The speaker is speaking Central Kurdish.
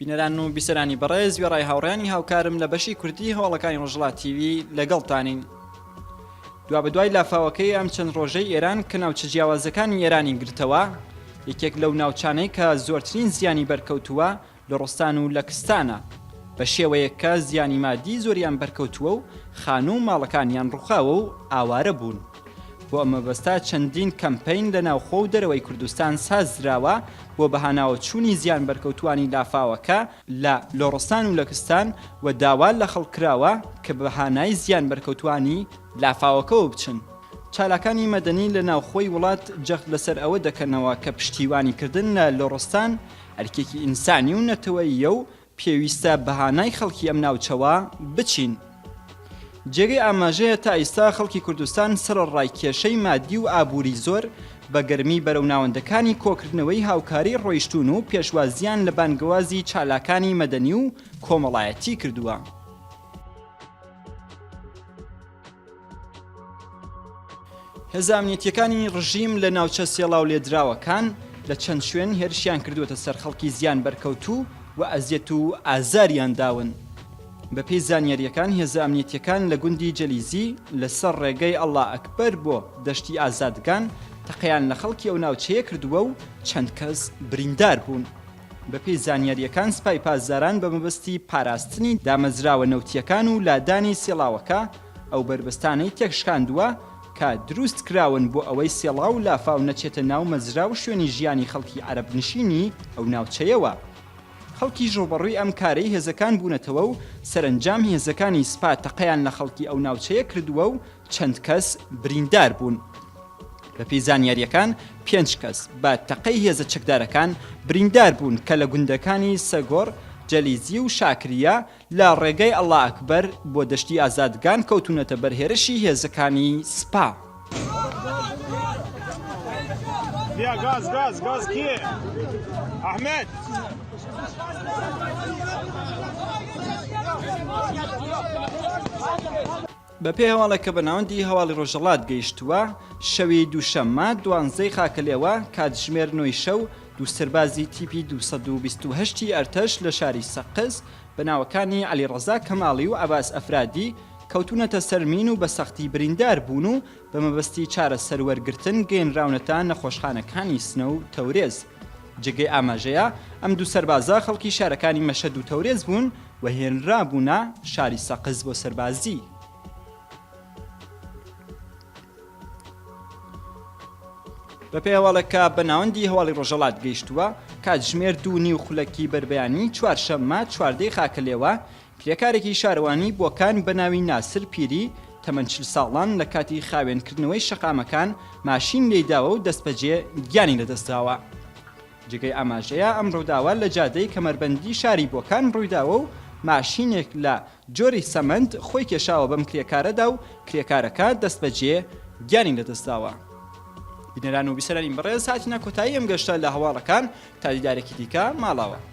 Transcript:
بینەران و بیسەرانی بەڕێز وێڕای هاوڕێیانی هاوکارم لە بەشی کوردی هەواڵەکانی ڕۆژهەڵات تیوی لەگەڵتانین. دوابەدوای لافاوەکەی ئەم چەند ڕۆژەی ئێران کە ناوچە جیاوازەکانی ئێرانی گرتەوە، یەکێک لەو ناوچانەی کە زۆرترین زیانی بەرکەوتووە لوڕستان و لەکستانە، بە شێوەیەک کە زیانی مادی زۆریان بەرکەوتووە و خانوو و ماڵەکانیان ڕووخاوە و ئاوارە بوون. بۆ ئەم مەبەستە چەندین کەمپەین لە ناوخۆ و دەرەوەی کوردستان سازدراوە بۆ بەهاناوەچوونی زیانبەرکەوتووانی لافاوەکە لە لۆڕستان و لەکستان و داوا لە خەڵک کراوە کە بە هانای زیانبەرکەوتووانی لافاوەکەوە بچن. چالاکانی مەدەنی لە ناوخۆی وڵات جەخت لەسەر ئەوە دەکەنەوە کە پشتیوانیکردن لە لۆڕستان ئەرکێکی ئینسانی و نەتەوەییە و پێویستە بە هانای خەڵکی ئەم ناوچەوە بچین. جێگەی ئاماژەیە تا ئیستا خەڵکی کوردستان سەرەڕای کێشەی مادی و ئابووری زۆر، بە گەرمی بەرەو ناوەندەکانی کۆکردنەوەی هاوکاری ڕۆیشتوون و پێشوازییان لە بانگەوازی چالاکانی مەدەنی و کۆمەڵایەتی کردووە. هێزە ئەمنیەتییەکانی ڕژیم لە ناوچە سێڵاو لێدراوەکان لە چەند شوێن هێرشیان کردووەتە سەر خەڵکی زیان بەرکەوتوو و ئەزیەت و ئازاریان داون. بەپێی زانیارییەکان هێزە ئەمنیەتییەکان لە گوندی جەلیزی لەسەر ڕێگەی ئەڵا ئەکبەر بۆ دەشتی ئازادگان تەقەیان لە خەڵکی ئەو ناوچەیە کردووە و چەند کەس بریندار بوون. بەپێی زانیارییەکان سپای پاسداران بە مەبەستی پاراستنی دامەزراوە نەوتییەکان و لادانی سێڵاوەکە ئەو بەربەستانەی تێکشکاندووە کە دروست کراون بۆ ئەوەی سێڵاو و لافاو نەچێتە ناو مەزرا و شوێنی ژیانی خەڵکی عەرەبنشینی ئەو ناوچەیەوە. خەڵکیش ڕووبەڕووی ئەم کارەی هێزەکان بوونەتەوە و سەرەنجام هێزەکانی سپا تەقەیان لە خەڵکی ئەو ناوچەیە کردووە و چەند کەس بریندار بوون. بەپێی زانیارییەکان پێنج کەس بە تەقەی هێزە چەکدارەکان بریندار بوون کە لە گوندەکانی سەگۆڕ، جەلیزی و شاکریە لە ڕێگای ئەڵا ئەکبەر بۆ دەشتی ئازادگان کەوتوونەتە بەر هێرشی هێزەکانی سپا. بەپێی هەواڵێک کە بە ناوەندی هەواڵی ڕۆژهەڵات گەیشتووە، شەوی دووشەممە دوانزەی خاکەلێوە کاتژمێر نۆی شەو دوو سەربازی تیپی 228 ی ئەرتەش لە شاری سەقز بە ناوەکانی عەلیڕەزا کەماڵی و عەباس ئەفرادی کەوتوونەتە سەر مین و بە سەختی بریندار بوون و بە مەبەستی چارەسەر وەرگرتن گەیەنراونەتە نەخۆشخانەکانی سنە و تەورێز. جێگەی ئاماژەیە ئەم دوو سەربازە خەڵکی شارەکانی مەشهەد و تەورێز بوون و هێنرابوونە شاری سەقز بۆ سەربازی. بەپێی هەواڵێک کە بە ناوەندی هەواڵی ڕۆژهەڵات گەیشتووە، کاتژمێر دوو نیو خولەکی بەربەیانی چوارشەممە چواردەی خاکەلێوە، کرێکارێکی شارەوانی بۆکان بە ناوی ناسر پیری تەمەن 40 ساڵان لە کاتی خاوێنکردنەوەی شەقامەکان ماشین لێیداوە و دەستبەجێ گیانی لەدەستداوە. جێگەی ئاماژەیە ئەم ڕووداوە لە جادەی کەمەربەندی شاری بۆکان ڕوویداوە و ماشینێک لە جۆری سەمەند خۆی کێشاوە بەم کرێکارەدا و کرێکارەکە دەستبەجێ گیانی لەدەستداوە. بینەران و بیسەرانی بەڕێز هاتینە کۆتایی ئەم گەشتە لە هەواڵەکان تا دیدارێکی دیکە ماڵاوە.